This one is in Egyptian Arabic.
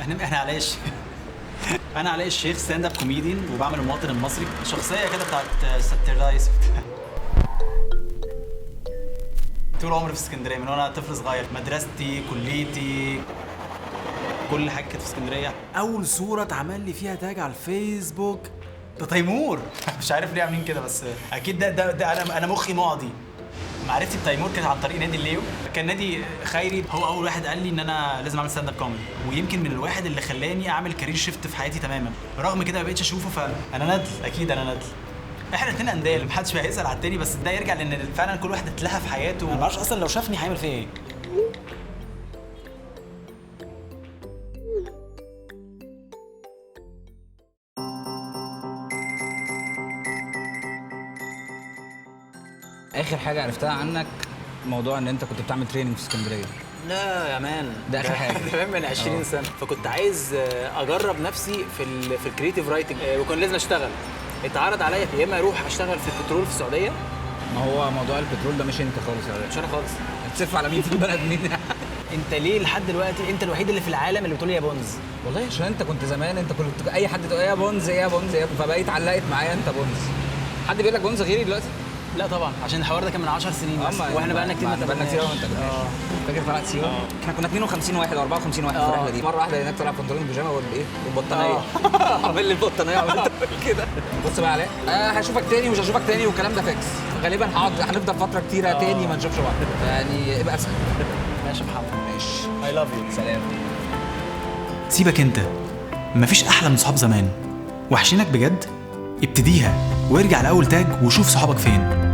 احنا علاء الشيخ. انا علاء الشيخ، stand up comedian، وبعمل المواطن المصري، شخصية كده بتاعت satirize. طول عمري في اسكندريه، من وانا طفل صغير، مدرستي، كليتي، كل حاجة كانت في اسكندريه. اول صوره اتعمل لي فيها tag على الفيسبوك ده تيمور. مش عارف ليه عاملين كده، بس اكيد ده انا مخي معدي. معرفتي بتيمور كانت عن طريق نادي الليو، كان نادي خيري. هو اول واحد قال لي ان انا لازم اعمل stand up comedy، ويمكن من الواحد اللي خلاني اعمل career shift في حياتي تماما. رغم كده ما بقتش اشوفه، فانا ندل، اكيد انا ندل. احنا الاثنين اندال، محدش هيسال على التاني، بس ده يرجع لان فعلا كل واحد اتلهى في حياته. انا ما اعرفش اصلا لو شافني هيعمل فيا ايه. اخر حاجة عرفتها عنك موضوع ان انت كنت بتعمل training في اسكندريه. لا يا man، ده آخر حاجة. ده من 20 سنه، فكنت عايز اجرب نفسي في ال creative writing، وكان لازم اشتغل. اتعرض عليا يا اما اروح اشتغل في البترول في السعوديه. ما هو موضوع البترول ده مش انت خالص يا مش انا خالص. هتسف على مين في البلد مين؟ انت ليه لحد دلوقتي انت الوحيد اللي في العالم اللي بتقول لي يا بونز؟ والله عشان انت كنت زمان، انت كنت اي حد تقول يا بونز يا بونز يا، فبقيت علقت معايا انت بونز. حد بيقول لك بونز غيري دلوقتي؟ لا طبعا، عشان الحوار ده كان من 10 سنين بس، واحنا بقالنا كتير ما بقالنا كتير ما اتقابلناش. فاكر طلعت سيوه؟ احنا كنا 52 واحد او 54 واحد في الرحلة دي. مرة واحدة هناك طلع بنطلون بيجامه والايه والبطانيه. عامل لي البطانيه، عملت كده. بص بقى علاء، هشوفك تاني ومش هشوفك تاني والكلام ده فاكس. غالبا هقعد، هنفضل فترة كتيرة تاني ما نشوفش بعض، يعني ابقى اسال. ماشي يا محمد، ماشي. I love you. سلام. سيبك انت، مفيش احلى من صحاب زمان. وحشينك بجد؟ ابتديها وارجع لاول tag وشوف صحابك فين.